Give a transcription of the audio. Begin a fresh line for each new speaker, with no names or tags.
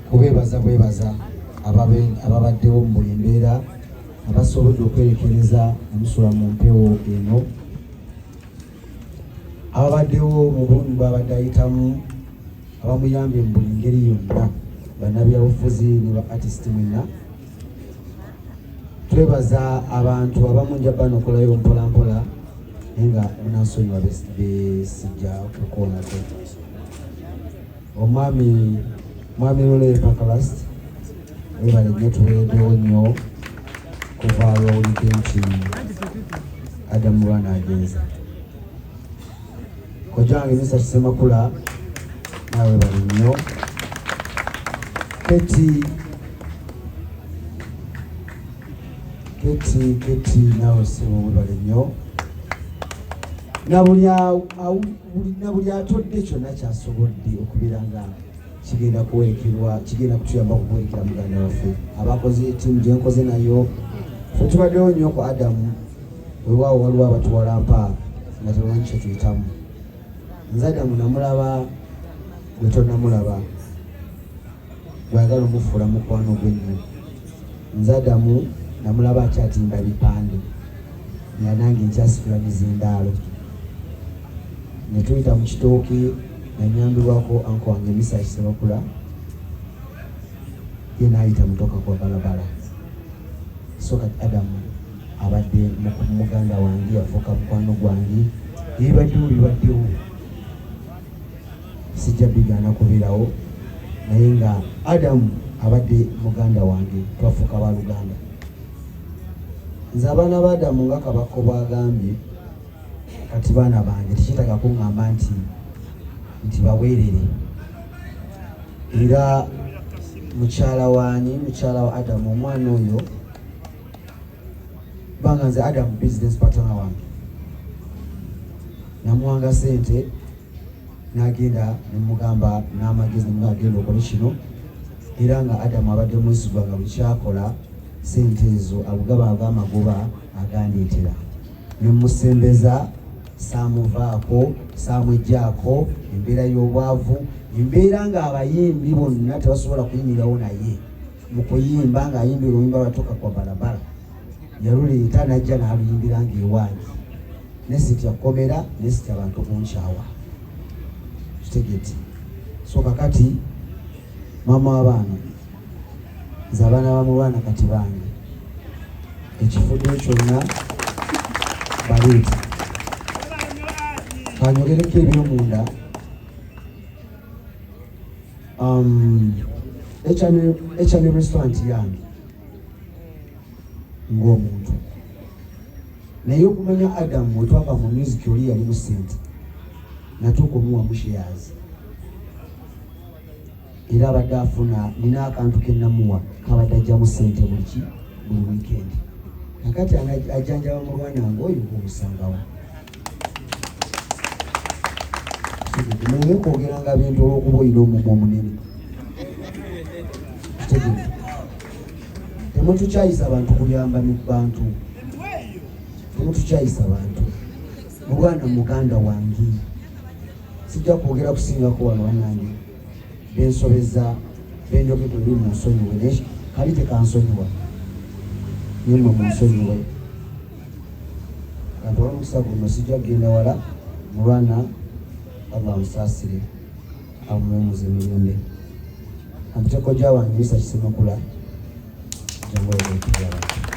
Kubeebaza bwebaza ababaddewo mu buli mbeera, abasobodde okwerekereza omusula mu mpewo eno, ababaddewo mu bulumi bwabadde ayitamu, abamuyambye mu buli ngeri yonna, bannabyabufuzi ne ba artist mwenna. Twebaza abantu abamu, nja banokolayo mpolampola, naye nga munansonyiwa besijja kukoonako. Omwami Mwami Lule Pakalast, webale nnyo, tubeereddewo nnyo kuva lwowulidde nti Adam Mulwana agenze. Kojja wange Mr. Kisemakula, naawe webale nnyo. Keti Keti Keti, naawe ssebo webale nnyo. Na buli atodde kyonna kyasobodde okubeera nga kigenda kuwerekerwa, kigenda kutuyamba kuwerekera muganda waffe. Abakoze tiimu gyenkoze nayo, fe tubaddewo nnyo ku Adamu. Weewaawo waliwo abatuwalampa nga tebamanyi kyetuyitamu. Nze Adamu namulaba gwe tonnamulaba, gwayagala omufuula mukwano gwe nnyo. Nze Adamu namulaba akyatimba bipande nga nange nkyasitula mizindaalo, ne tuyita mu kitooke nanyambibwako anko wange Misa Kisemakula, ye n'ayita mutoka kwa balabala. So kati Adamu abadde muganda wange, yafuuka mukwano gwange. Ebibaddewo bibaddewo, sijja bigaana kubeerawo, naye nga Adamu abadde muganda wange, twafuuka baluganda. Nze abaana ba Adamu nga Kabako bwagambye, kati baana bange, tekyetaaga kuŋŋamba nti baweerere. Era mukyala waani, mukyala wa Adamu, omwana oyo, kubanga nze Adamu business partner wange, namuwanga sente n'agenda, nemugamba n'amagezi, nemugamba agenda okole kino. Era nga Adamu abadde mwesigwa, nga buli kyakola sente ezo agugaba ag'amagoba agandeetera, nemusembeza, saamuvaako, saamwejjaako embeera y'obwavu, embeera ng'abayimbi bonna tebasobola kuyimirirawo naye mu kuyimba, ng'ayimbira oluyimba lwatuuka kwa balabala, yaluleeta n'ajja n'aluyimbira ng'ewange, nesitya kkomera, nesitya bantu kunkyawa, kitegete. So kakati maama w'abaana, nze abaana bamulwana kati bange, ekifudde kyonna baleeta kanyogereko ebyomunda. H&M restaurant yange ng'omuntu, naye okumanya Adamu wetwava mu music, oli yali mu sente, natuuka omuwamu shares, era abadde afuna, nina akantu kenamuwa kabadde ajjamu sente buli weekend. Kakati ajanjaba mulwana nga oyo omusangawo, muleme kwogeranga bintu olwokuba olina omumwa omunene. Kitegeere, temutukyayisa abantu kuyamba bantu, temutukyayisa bantu. Mulwana muganda wange, sijja kwogera kusingako wano. Banange, bensobeza, benjogedde oli munsonyiwe, naye kali tekansonyiwa, nemwe munsonyiwe. Kantwala omukisa guno, sijja kugenda wala. Mulwana Allah amusaasire, amuwumuze mirembe. Ampite kojja wange Isa Kisemakula, jangu oyogerekera abantu.